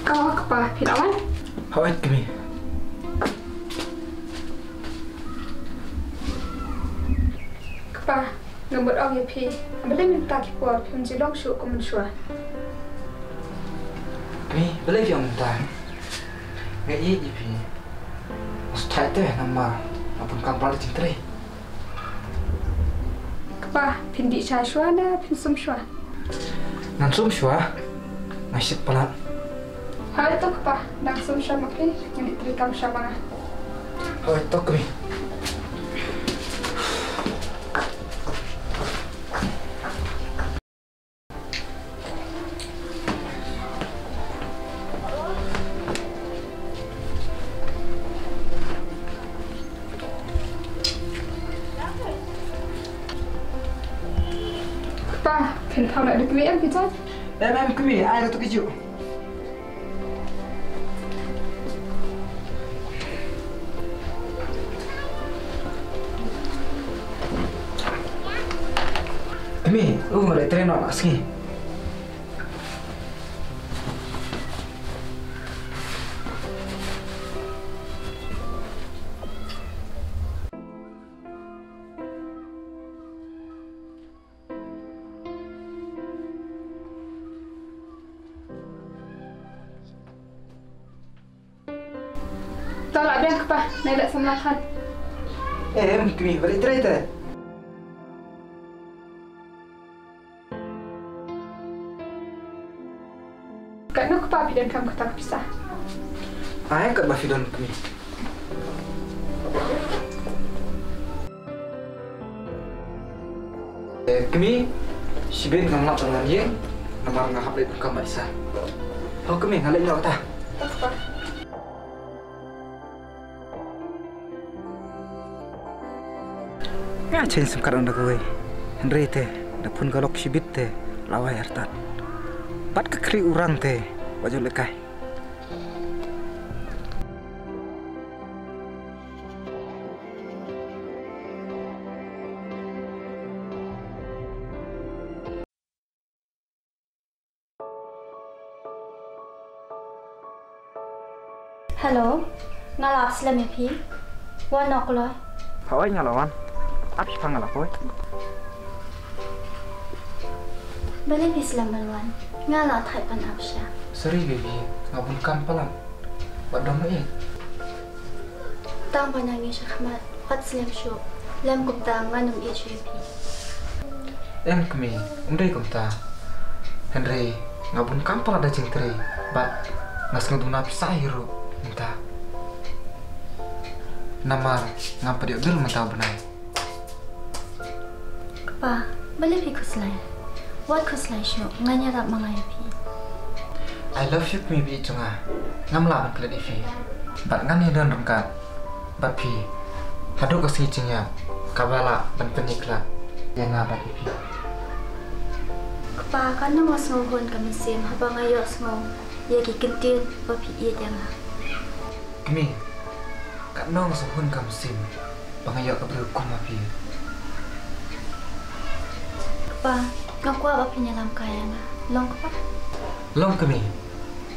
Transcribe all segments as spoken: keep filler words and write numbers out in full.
Oh, kpa, phi la wan? Hooid, kmie. Kpa, nga mut ong ïa phi. Balei mynta ki por phim ju long shuh kum mynshuwa? Kmie, balei phi ong mynta? Nga ïeit ïa phi. Nga sngewthuh te namar nga bun kam palat da jingtrei. Kpa, phin dih sha shuwa ne phin sum shuwa? Ngan sum shuwa. Nga shit palat. Hooid to kpa, nang sum shuwa ma phi, ngan dih trei kam shuwa ma nga. Hooid to kmie. Kpa, phin thaw na duk mi em phi chan? Em em kmie, ai ra tu ki ju. Kmie, u ma le tren no asngi. To la biang kpa, nai la samla khan. Em, kmie, bali trai te. Katno kpa phi don kam kata ka pisa? Ai, katba phi don kmie. Eh, kmie, shibit ngam lah ban wan ïing, namar nga hap leit dohkha marsa. Ho kmie, nga leit noh kata. Nga cheng sum kat ong da kawei. Hynrei te, da phone ka lok shibit te, la wai artat. Bad ka khri urang te, wa jong lekai. Hello, nga la slem ïa phi. Wan noh kloi. Hooid nga la wan. Ap shipang nga la poi. Balei phi slem ban wan? Nga la thait ban ap sha. Sorry baby, nga bun kam palat. Wat dom ïa. Tang ba nang ïa shakhmat, wat slem shuh. Lem kumta ngan ym ïeit shuh ïa phi. Em kmie, ym dei kumta. Hynrei nga bun kam palat da jingtrei bad nga sngewduna pisa hi ruh mynta. Namar ngam pat ïoh bill mynta u bnai. Kpa, balei phi khuslai? Wat khuslai shuh, ngan ïarap ma nga ïa phi. I love you kmie baieit jong nga. Ngam lah ban klet ïa phi. Bad ngan ïadon ryngkat bad phi haduh ka sngi jingïap kaba lah ban pynïakhlad ïa nga bad ïa phi. Kpa, katno nga sngewhun ka mynsiem haba nga ïohsngew ïa ki kyntien ba phi ïeit ïa nga. Kmie, katno nga sngewhun ka mynsiem ba nga ïoh ka briew kum ma phi. Kpa, nga kwah ba phin ïalam kai ïa nga. Long kpa? Long kmie.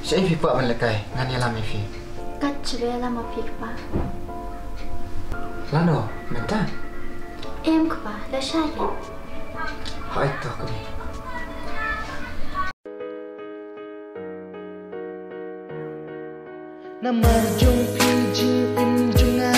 Shaei phi kwah ban lehkai, ngan ïalam ïa phi. Kat shaba ïalam ma phi kpa. Lano, mynta? Em kpa, lashai. Hooid to kmie. Namar jong phi jingim jong nga